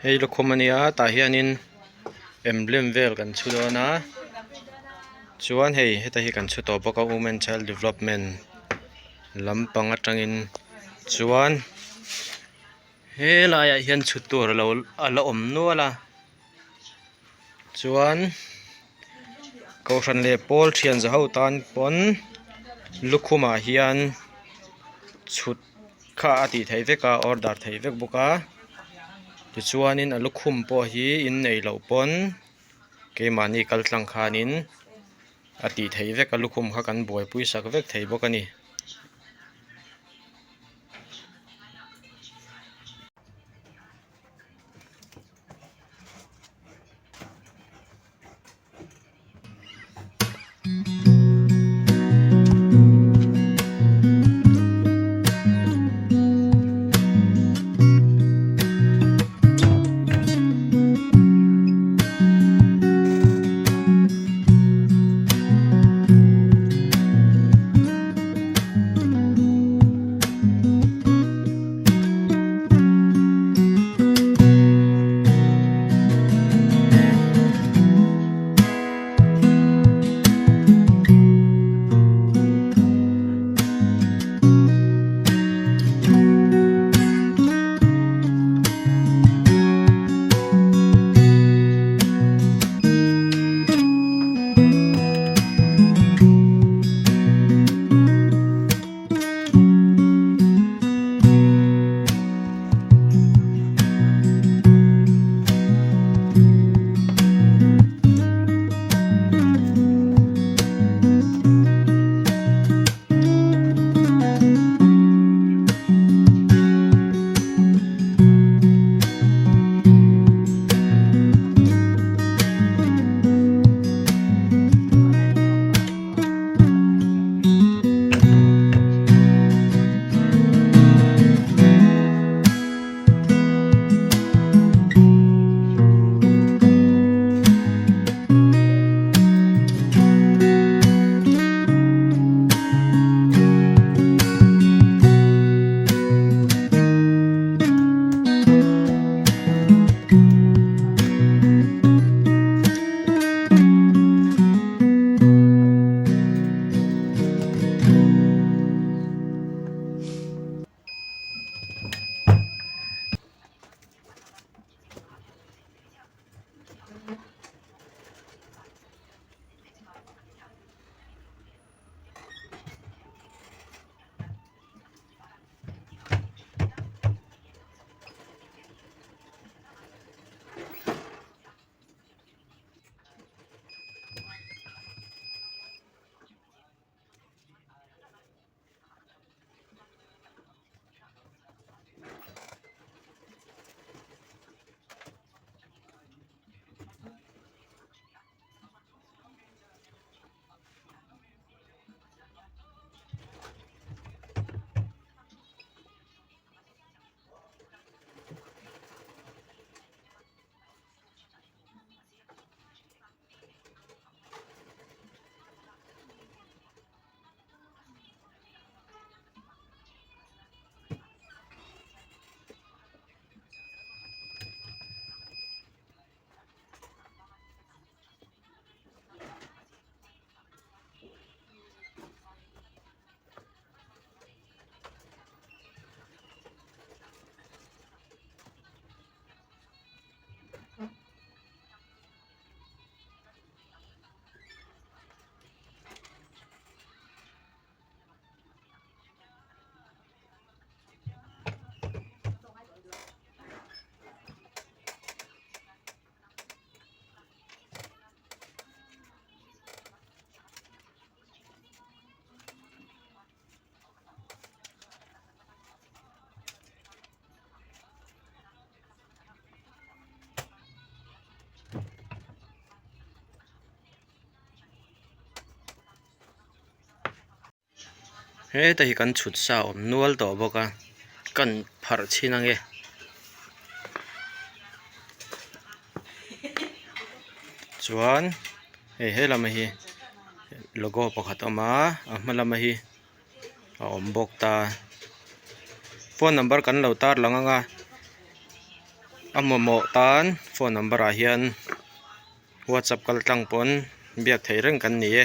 Hei lukhum ania tah hianin emblem vel kan chhu dawn a chuan hei heta hi kan chhu tawh bawk a women child development lampang atangin chuan helaiah hian chhut tur alo a la awm nual a chuan kohhran leh pawl thian za ho tan pawn lukhumah hian chhut kha a tih theih vek a order theih vek bawk a tichuanin a lukhum pawh hi in neih loh pawn keimahni kal tlang khanin a tih theih vek a lukhum kha kan buaipui sak vek thei bawk a ni. Heta hi kan chhut sa awm nual tawh bawk a kan pharh chhin ange chuan hei helama hi logo pakhat a awm a a hma lama hi a awm bawk ta phone number kan lo tar lang ang a. A mamawh tan phone number ah hian whatsapp kal tlang pawn biak theih reng kan ni e.